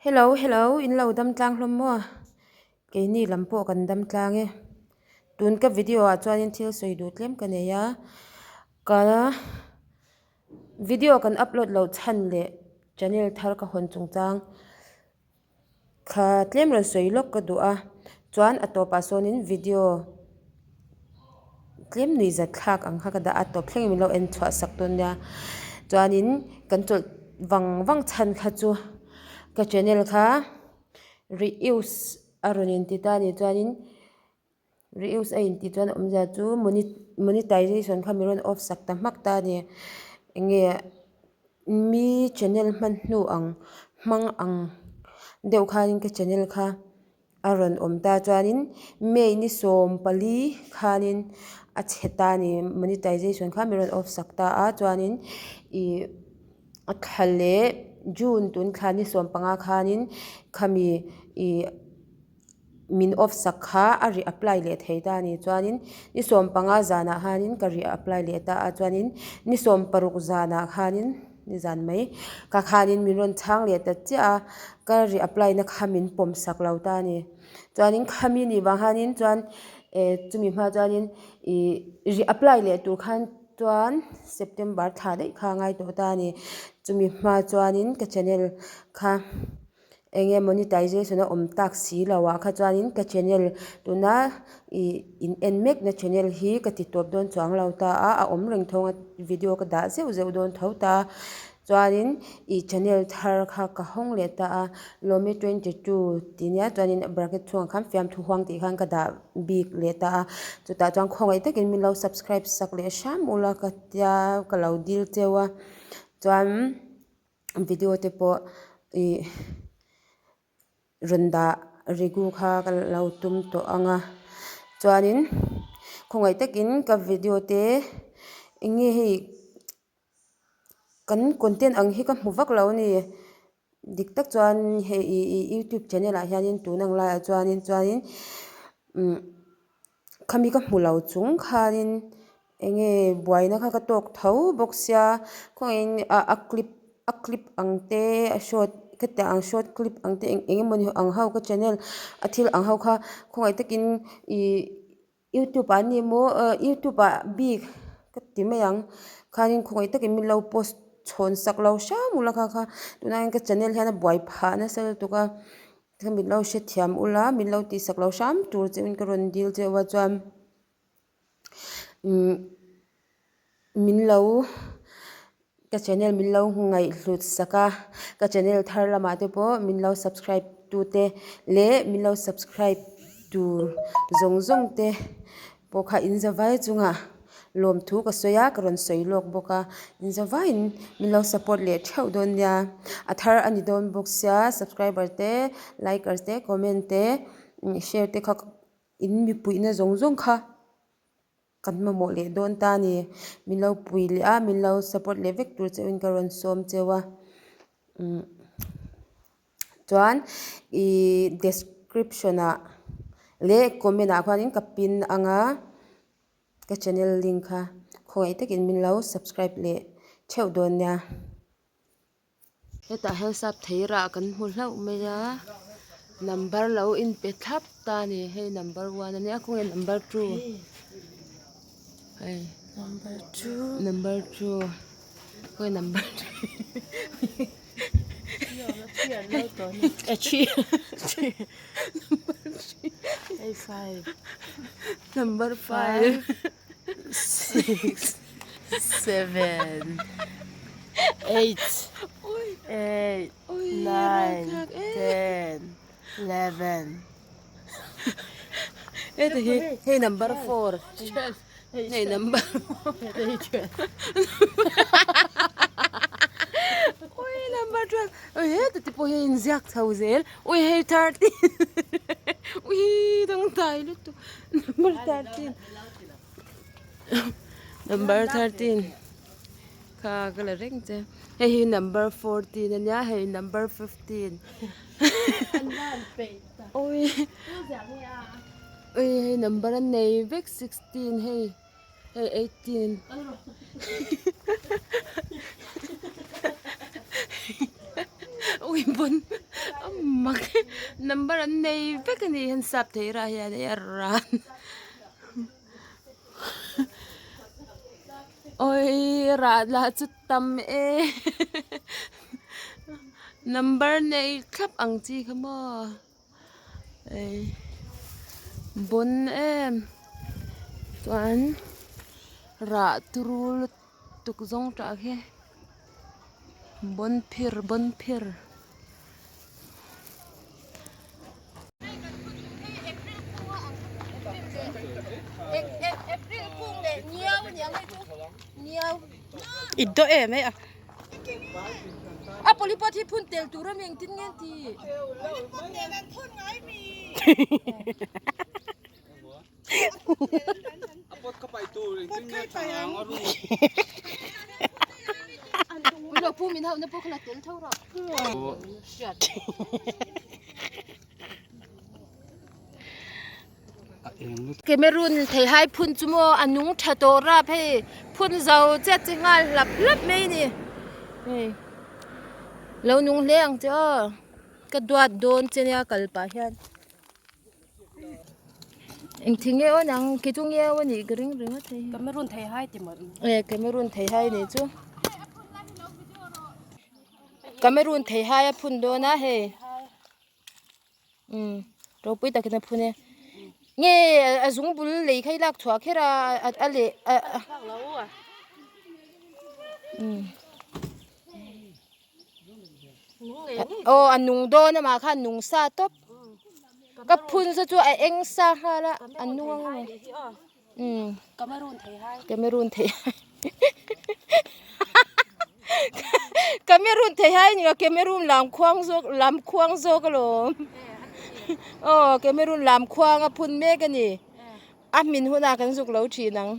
Hello hello in lo dam tlang hlawm maw? Keini lam pawh kan dam tlang e. Tun ka video ah chuanin thil sawi duh tlem ka nei a, ka video kan upload loh chhan leh channel thar ka hawn chungchang Kha tlem rawn sawi lawk ka duh a, chuan a tawpah sawnin video tlem nuih zat thlak ang kha ka dah a, tawp thlengin min lo en chhuah sak dawn nia. Chuanin kan chawlh vang vang chhan kha chu ka channel kha reuse a rawn inti ta a nih chuanin Reuse a intih chuan awmzia chu monetization kha mi rawn off sak ta hmak ta a ni. Enge mi channel hman hnu ang hmang ang deuh khanin ka channel kha a rawn awm ta chuanin May ni 14 khanin a chhe ta a ni monetization kha mi rawn off sak ta a chuanin ih a thla leh June tun thla ni 15 khanin khami ih. min off sak kha a re apply leh thei ta a ni chuanin ni 15 zanah khanin ka re apply leh ta a chuanin ni 16 zanah khanin nizan mai ka khanin min rawn chhang leh ta chiah a ka re apply na kha min pawm sak lo ta a ni chuanin khami nih vang khanin chuan eh chumi hma chuanin ih re apply leh tur khan chuan September thla daih kha a ngai tawh ta a ni chumi hma chuanin ka channel kha. Eng nge monetization a awm tak si lo ah kha chuanin ka channel tuna ih in en mek na channel hi ka ti tawp dawn chuang lo ta a a awm reng thawng a video ka dah zeuh zeuh dawn tho ta chuanin ih channel thar kha ka hawng leh ta a Lawmi 22 tih nia chuanin bracket chhungah khan fiamthu huang tih khan ka dah bik leh ta a chutah chuan khawngaih takin min lo subscribe sak leh hram ula ka tia ka lo dil cheu a chuan. Video te pawh ih rawn dah regu kha ka lo tum tawh ang a chuanin khawngaih takin ka video te eng nge hei kan content ang hi ka hmu vak lo a ni dik tak chuan hei ih ih youtube channel ah hianin tun ang laiah chuanin chuanin umm khami ka hmu lo chung khanin. Eng nge buaina kha ka tawk tho bawk sia khawngaih in a clip a clip ang te a short ka tih ang short clip ang te eng eng emawni ang ho ka channel a thil ang ho kha khawngaih takin ih youtube ah ni maw youtube ah bik ka ti mai ang khanin khawngaih takin min lo post chhawn sak lo hram ula kha kha tunah hian ka channel hian a buai phah nasa lutuk a min lo hrethiam ula min lo tih sak lo hram tur che in ka rawn dil cheu a chuan. Min lo ka channel min lo ngaihhlut sak a ka channel thar lamah te pawh min lo subscribe tu te leh min lo subscribe tur zawng zawng te pawh kha in za vai chungah lawmthu ka sawi a ka rawn sawi lawk bawk a in za vaiin min lo support leh theuh dawn nia a thar a ni dawn bawk sia subscriber te likers te comment te share te kha. In mipuihna zawng zawng kha kan mamawh leh dawn ta a ni. Min lo pui leh a, min lo support leh vek tur chauhin ka rawn sawm cheu a. Umm chuan ih description ah leh comment ah khuanin ka pin ang a, ka channel link kha khawngaih takin min lo subscribe leh theuh dawn nia. Hetah hian sap thei rah kan hmu hlauh mai a number lo inpe thlap ta a ni hei number one a nia khawnge number two hei number two khawnge number three number five. 6 7 8 8 9 10 11 Hei hi hei number 4 hei number ui number 12 ui heta te pawh hi a inziak chho zel ui hei 13 ui dangdai lutuk number 13 Number 13 kha ka la reng che hei hi number 14 a nia hei number 15 ui ui hei number a nei vek 16 hei hei 18 ui bon. A mak number an nei vek a ni hian sap thei rah hian hei a ran awii rah lah chu tam e number nei thlap ang chi kha maw ei bon em chuan rah turu lutuk zawng tah khi. Bon phir bon phir. I dawh em hei a. A polipot hi phun tel tur a mi engtin nge an ti? Cameroon theihai phun chu maw a nung tha tawh rap hei phun zo chiat chi nghal hlap hlap mai a ni hei lo nung hle ang che aw ka duat dawn che nia kal pah hian. Eng thing nge aw nang khi chu nge aw anih ka ring ringawt hei hi. Cameroon thei hai ti mawlh. E Cameroon thei hai anih chu. Cameroon thei hai a phun dawn a hei. Umm ropui takin a phun e. Nge a zung bul lei kha i lak chhuah kher a a leh a. Umm. Aw a nung dawn amah khan nung sa tawp ka phun sa chu a eng sa nghal a a nung ang emaw umm cameroon thei hai cameroon thei hai ni lo cameroon lam khuang zawk lam khuang zawk alawm aw cameroon lam khuang a phun mek a ni a hmin hunah kan zuk lo thin ang.